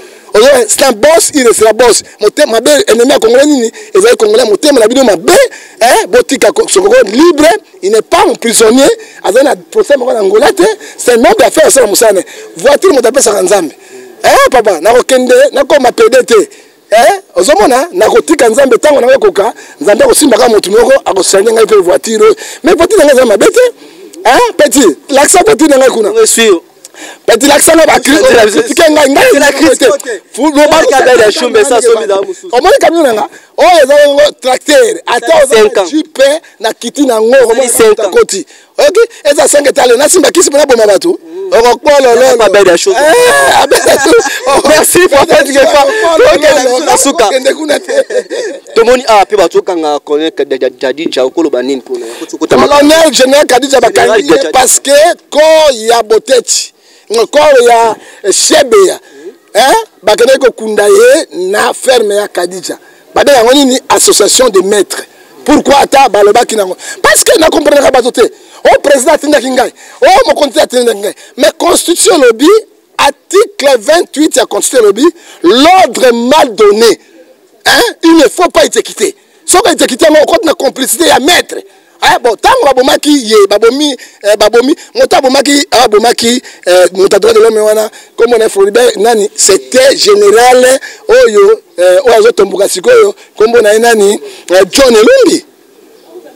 C'est un boss, il restera boss. Motema mabe, ennemi ya Congolais nini ezali? Congolais motema na bino mabe. Botika Sokoko libre, il n'est pas un prisonnier, azali na procès moko na Angola te. C'est un homme d'affaires, asala mosala. Voiture, moto apesaka Nzambe. Papa, nakokende nakoma pede te. Ozomona, nakotika Nzambe ntango nakokoka. Nzambe akosimbaka motu moko, akosanye ngai mpe voiture oyo. Mais voiture na ngai eza mabe te. Petit, lakisa voiture na ngai kuna. Petit, lakisa nga. Bakritike ngai, ngai omoni camion na nga oyo eza yango tracteur, ata oza jeep na kiti nango koti, oyoki, eza 5 etale, nasimba kisi mpona boma bato. Okokololo. Merci, prophète Ngefa. Suka, tomoni awa mpe bazokanga colonel Kadija, okoloba nini mpona? Colonel général Kadija, bakangi ye parce que corps ya Boteti, corps ya Shebeya, bakendaki kokunda ye na ferme ya Kadija. Babenga yango nini? Association de maîtres. Pourquoi ata balobaki nango? Parce que nakomprenaka bato te. O président atindaki ngai, o mokonzi atindaki ngai. Mais constitution elobi, article 28 ya constitution elobi, l'ordre mal donné, hein, il ne faut pas exécuter. Soki exécuter yango, okoti na complicité ya maître. Eh, bon, ntango babomaki ye, babomi, eh, babomi moto abomaki, abomaki, eh, moto ya droit de l'homme wana, kombo na Floribert nani, c'était général oyo, eh, oyo azotomboka sikoyo, kombo na ye nani, eh, John Elumbi.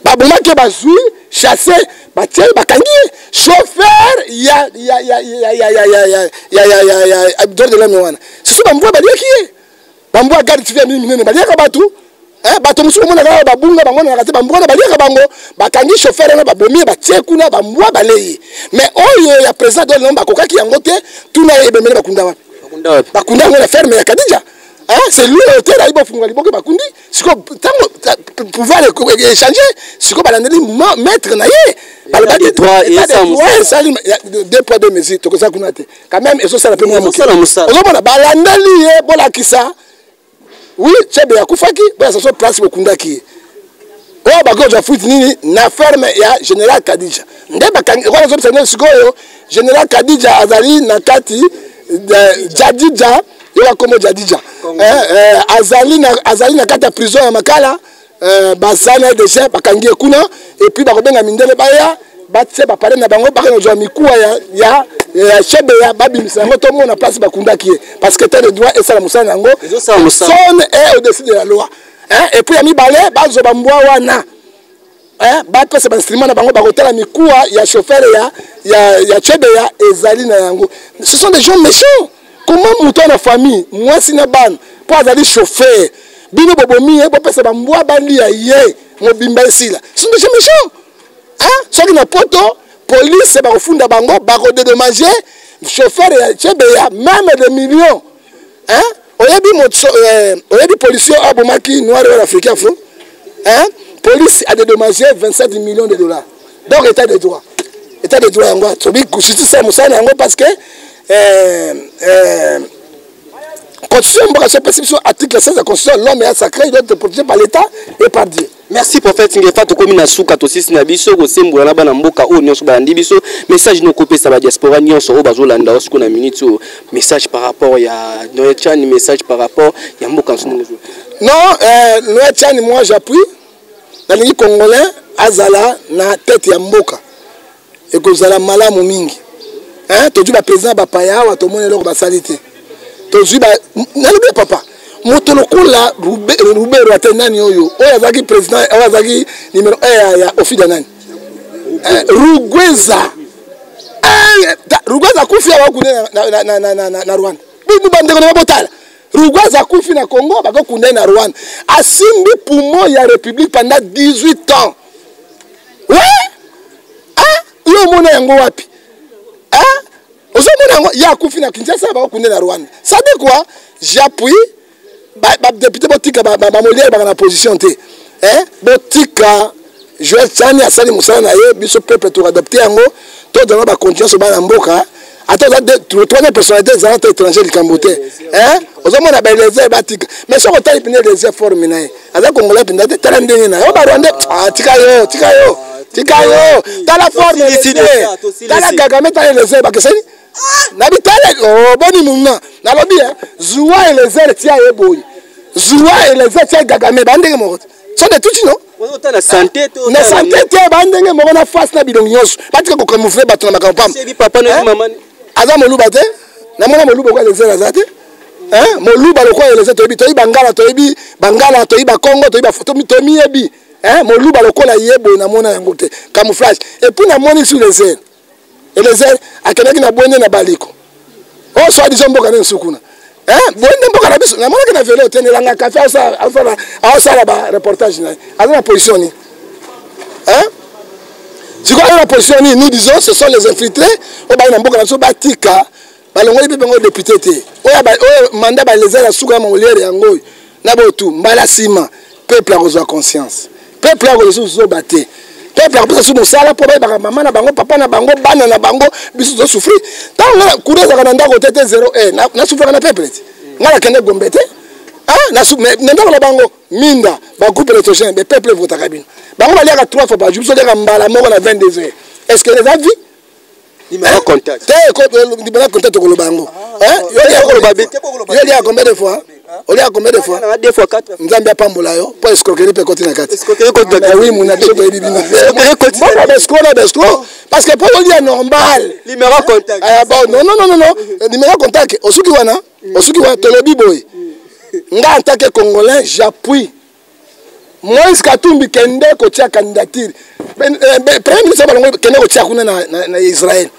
Babomaki ye, bazwi chasse, batie, bakangi ye chauffeur ya ya ya ya ya ya ya ya ya ya ya ya droit de l'homme wana. Susu bambwa baliaki ye, bambwa garde civile mingi minene baliaka bato. Eh, bato mosusu omonaka awa babunga, bamonanaka te, bambwa wana baliaka bango. Bakangi chauffeur wana, babomi ye, batie kuna, bambwa balei. Mais oyo ya président de l'homme bakokaki yango te. Tuna ye, ebemele bakunda wapi? Bakunda yango na ferme ya Kadija. Hein, c'est lui auteur ayi bofunga liboke, bakundi. Sikoyo ntango pouvoir échange, sikoyo balandeli maître na ye, balobaki esali deux poids deux mesures. Tokoza kuna te quand même, ezosala mpe mwa moke. Ozomona balandeli ye, bolakisa oui, Chebe akufaki, bolakisa so place bokundaki ye. Oyo bakozwa fuite nini na ferme ya général Kadija nde bakangi wana. Ezobisa nde sikoyo général Kadija azali na kati, Jadija, yoka kombo Jadija, azali na kati ya prison ya Makala. Baza na déjà bakangi ye kuna, et puis bakobenga mindele baya, batie bapare na bango, bakende kozwa mikuwa ya Chebeya, babimisa yango, tomona place bakundaki ye, parce que état de droit esala mosala na yango. Personne est au-dessus de la loi, hein? Et puis ya mibale, bazwa bambwa wana, hein? Bapesa bainstrument na bango, bakotala mikuwa ya chauffeur ya Chebeya ezali na yango. Ce sont des gens méchants. Comment moto na famille, mwasi na bana, mpo azali chauffeur, bino bobomi ye, bopesa bambwa balia ye mobimba, esila? Ce sont des gens méchants, hein? Soki na poto, police bakofunda bango, bakodédommager chauffeur ya Chebeya même des millions, hein? Oyebi moto, oyebi policier oyo abomaki noir oyo africain afro, hein? Police a dédommagé 27 millions de dollars. Donc état de droit, état de droit yango tobi justice ya mosala na yango, parce que constitution mboka so epesi biso article 16 ya constitution: l'homme est sacré, il doit être protégé par l'État et par Dieu. Merci, prophète Ngefa. Tokomi na suka, tosisi na biso kosembola na bana mboka oyo nyonso balandi biso. Message no okopesa badiaspora nyonso oyo bazolanda yo sikoyo na minute oyo, message par rapport ya Noël Tshiani, message par rapport ya mboka nso ndenge? Non, Noël Tshiani, moi j'appuie. Nalingi congolais azala na tête ya mboka, ekozala malamu mingi, hein? Tozwi baprésident bapaya awa, tomoni eloko basali te. Tozwi, nalobi ya papa, moto lokola Rubero ate nani, oyo azalaki président, oyo azalaki numéro 1 ya Ofida, nani, Rugweza. Rugweza akufi awa, akunda na Rwanda. Bandeko na botala, Rugweza akufi na Congo, bakokunda ye na Rwanda. Asimbi poumon ya république pendant 18 ans. We yo omona yango wapi? Ozomona yango, ye akufi na Kinshasa, bakokunda na Rwanda. Ça dit quoi? J'appuie badéputé, botika bamoliere baka na position te. Botika Joel Tshiani asali mosala na ye. Biso peuple toadopte yango, tozala bacontinuance bana mboka. Ata oza troisième personnalité, ezala ta étranger, likambo te. Ozomona baeliezer batika, mais soki otali mpena Eliezer, forme na ye, aza congolais mpenza te. Tala ndenge na ye, oyo barwandais. Tika yo, tika yo, tika yo. Tala forme, tala Kagame, tala Eliezer, bakeseni nabi. Tala boni muna, nalobi zuwa Eliezer tia ye boye, zuwa Eliezer tia Kagame, bandenge moko te. So de tuti no na santé. Na santé te, bandenge moko na face na bilongi nyonso. Batika kocamoufler bato na makambo pamba. Aza moluba te, namona moluba lokola Eliezer aza te. Moluba lokola Eliezer, toyebi, toyebi bangala, toyebi bangala, toyebi bakongo, toyebi, tomiyebi. Moluba lokola ye boye, namona yango te. Camouflage. Et puis namoni sur Eliezer, Eliezer akendaki na Bwende na Baliko, oyo soi disant mboka nde nsu kuna, Bwende mboka na biso. Namonaki na velo te, nelanga kafe, aosala bareportage na ye. Aza na position nini? Sikoyo aza na position nini? Nous disons, ce sont les infiltrés oyo baye na mboka na biso. Batika, balongoli mpe bango député te. Oyo mandat baleza ya suka ya Moliere yango oyo na botu. Mbala nsima peuple akozwa conscience, peuple akozwa susu zoba te, peuple akopesa su mosala mpo bayebaka mama na bango, papa na bango, bana na bango. Biso tozosouffrir. Ntango courant ezalaka na ndako te te, 0 heure, nasouffraka na peuple te. Ngai nakende Gombe te na ndako na bango minda, bagroupe électrogène. Be peuple evotaka bino, bango baliaka trois fois par jour, biso oliaka mbala moko na 22 heures. Est ce que eza vie? Numéro contact. Te, numéro contact tokoloba yango. Yo lia combien de fois? Olia combien de fois? Deux fois, quatre. Nzambe apambola yo mpo escroquerie mpe ekoti na kati. Oui, muna biso toyebi bino. Mboka baescroc na baescroc, parce que mpo olia normal. Numéro contact. Bon, non, non, non, non, numéro contact osuki wana, osuki wana. Tolobi boye, nga en tant que Congolais, j'appuie Moïse Katumbi. Kende kotia candidature premier ministre balongo, kende kotia kuna na Israël,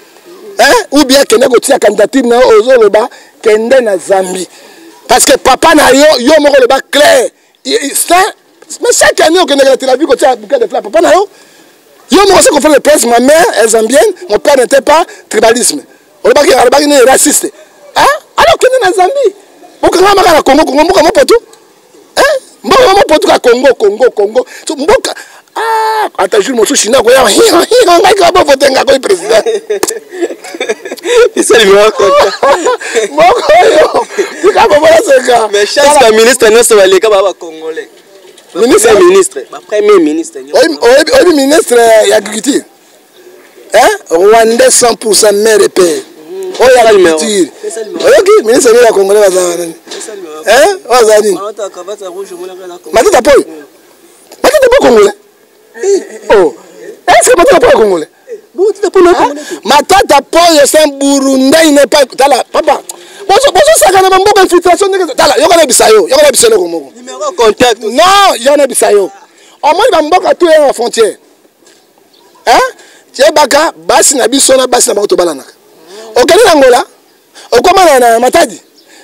hein? Ou bien kende kotia candidature na ozoloba, kende na Zambie, parce que papa na yo, yo moko oloba clair, mais chaque année okendeke na Tel Aviv kotia bouquet de fleurs. Papa na yo, yo moko se confondre le prince. Ma mère est zambienne, mon père n'était pas tribalisme, olobaki, alobaki nini, raciste, hein? Alors kende na Zambie, okanga maka na Congo. Congo mboka mopoto, mboka mopoto ka Congo, Congo, Congo. So mboka, ah, ata jour mosusu china koya ngai ka bovote nga koyi président. Pesa numéro contact. Moko oyo tika bobola seka. Mais chaque ba ministre nyonso baleka ba Congolais. Ministre? Ministre, ba premier ministre. Oyebi ministre ya agriculture, hein? Rwandais 100%, mère et père. Oyo ya agriculture, oyoki ministre nini ya Congolais bazala nani, hein? Oyo azala nini, Matata Poyo. Matata Po Congolais? Oh, est ce que Matata Poyo Congolais? Matata Poyo, c'est un Burundais, il n'est pas. Tala papa, bozosaka na bamboka, infiltration ndenge. Tala, yoka na bisa yo, yoka na bisa eloko moko. Numéro contact. Non, yoka na bisa yo, omoni bamboka tu ya na frontière, hein? Tiebaka basi na biso na basi na bango tobalanaka. Okende na Ngola, okóma na Matadi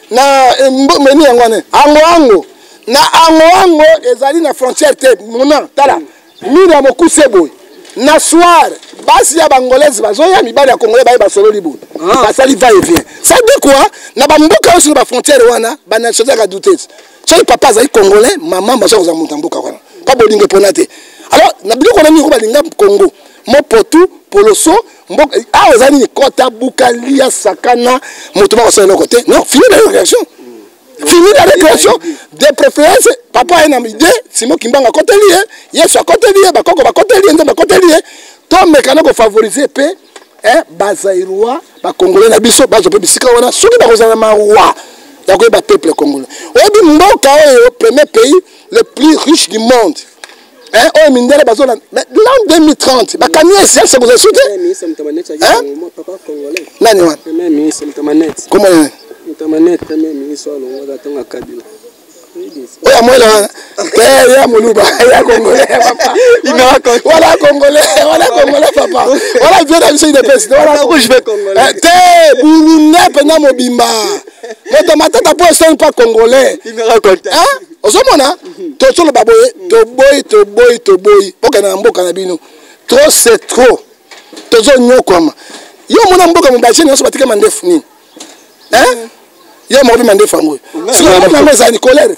na meni yango wana, ango ango na ango ango ezali na frontière te. Mona, tala mire ya mokuse boye, na soir basi ya Bangolaise bazoya, mibali ya Congolais baye, basololi boye, basali va et vient. Ça dit quoi? Na bamboka nyonso na bafrontière wana, banationalité yaka douteuse. Soki papa azali Congolais, mama baza kozala moto ya mboka wana, mpa bolingo epona te. Alors na biloko wana mingi balinga Congo mopotu poloso mboka awa eza nini? Kota, buka, lia, sakana, moto bakosala eloko te. Non, fini la récréation, fini la récréation. De préférence papa aye na idée, Simon Kimbangu akoteli ye, Yesu akoteli ye, bakoko bakoteli ye, Nzambe akoteli ye. Tomekana kofavoriser mpe Bazaïrois, Bacongolais na biso bazwa mpe bisika wana. Soki bakozala na mawa ya koyeba peuple congolais, oyebi mboka oyo premier pays le plus riche du monde, oyo mindele bazolanda, mais l'an 2030 bakami essence kozala su te. Nani wana? Kombo nani? Oyo amoyela wana te, ya moluba, ya Congolais papa wana, Congolais wana, Congolais papa wana, vie na biso UDPS te, Burundais mpenza mobimba. Moto Matata mpo esoni mpa Congolais, ozomona tozoloba boye, toboyi, toboyi, toboyi. Okende na mboka na bino, trop c'est trop, tozonyokwama. Yo omona mboka mobajene nyonso batika mandefu nini? Yo moko mpe mandefu yango sikoyo, yango ezali colère.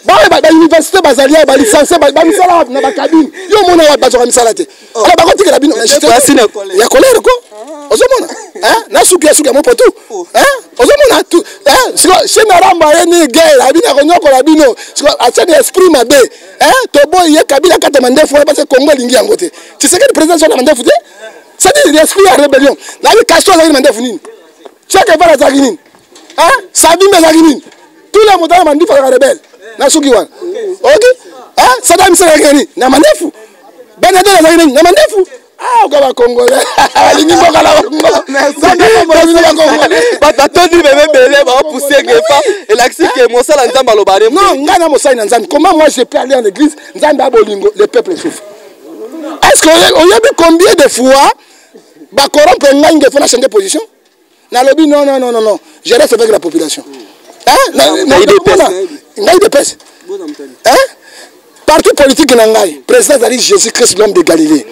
Baoyo bauniversité bazali awa, balicencie bamisala na bacabine, yo omona bazwaka misala te. Alors bakotikela bino ya colère ko. Ozomona na suki ya suki ya mopo tu, ozomona tu siko chine arambo aye ni guerre abino akonyokola bino, siko atiani esprit mabe. Toboyi ye Kabila kata mandefu wana, parce Congo elingi yango te. Tshisekedi président so na mandefu te, c'est-à-dire l'esprit ya rébellion. Nayebi Castro azalaki mandefu nini, Che Guevara azalaki nini, Savimbi azalaki nini, tous les moto na mandefu azalaka rebelle na suki wana. Ok, Saddam Hussein azalaki nini na mandefu, Ben Laden azalaki nini na mandefu. Ah, oka Bacongolais balingi mboka na bango. Bato batondi bebe ebele baopousse ngefa, elakisi ke mosala Nzambe aloba. Non, ngai na mosali na Nzambe, comment moi je peux aller en église? Nzambe ya bolingo, le peuple souffre. Est ce que oyebi combien de fois bacorrompre ngai ngefa na changer position? Nalobi non, non, non, non, non, je reste avec la population. Ngai UDPS, parti politique na ngai, président ezali Jésus Christ, l'homme de Galilée.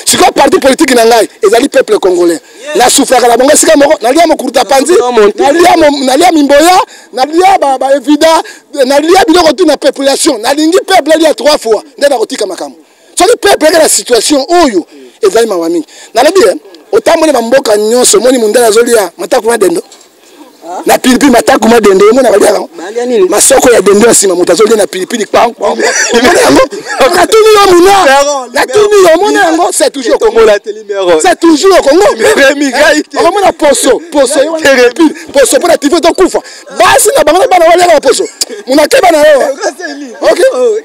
Sikoyo parti politique na ngai ezali peuple congolais. Nasufraka na bango esika moko, nalia mokuruta panzi, nalia mimboya, nalia baevida, nalia biloko tu na population. Nalingi peuple alia trois fois nde nakotika makambo. Soki peuple eke na situation oyo ezali mawa mingi. Nalobi otamboli bamboka nyonso, omoni mundele azolia mataku na dendo. Na pilipili, mataku ma dende, omona baliaka yango? Masoko ya dende ya nsima, moto azolia na pilipili. Omona yango? Natuni yo, muna, natuni yo, omona yango? C'est toujours Congo, c'est toujours Congo. Okomona poso, poso, poso mpo na tifo tokufa. Basi na bango na bana baliaka baposo. Muna, keba na yo. Ok,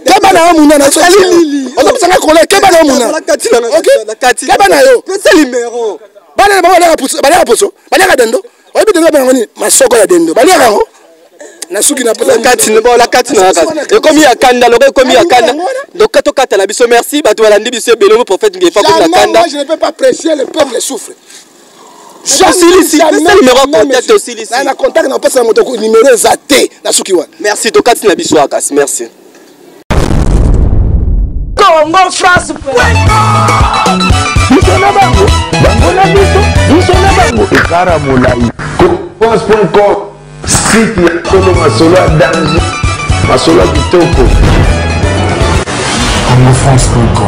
keba na yo, muna. Ozopesanga kole, keba na yo, muna. Ok, keba na yo. Bana na bango baliaka poso, baliaka dendo. Oyebi dendo babenga nini? Masoko ya dendo baliaka yango na suki na kati na kati na kati. Ekomi ya kanda loko, ekomi ya kanda. Donc tokata na biso. Merci, bato balandi biso ebele. Mo prophète Ngefa komi na kanda. Moi, je ne peux pas prêcher, le peuple souffre. Osilisi, pesa numéro ya contact, osilisi. Na contact na opesa moto numéro eza te na suki wana. Merci, tokati na biso akasi. Merci. Congo France. Biso na bango, bango na biso, biso na bango, ekara molai. France.com, site ya solo, masolo ya danger, masolo ya kitoko. Congofrance.com.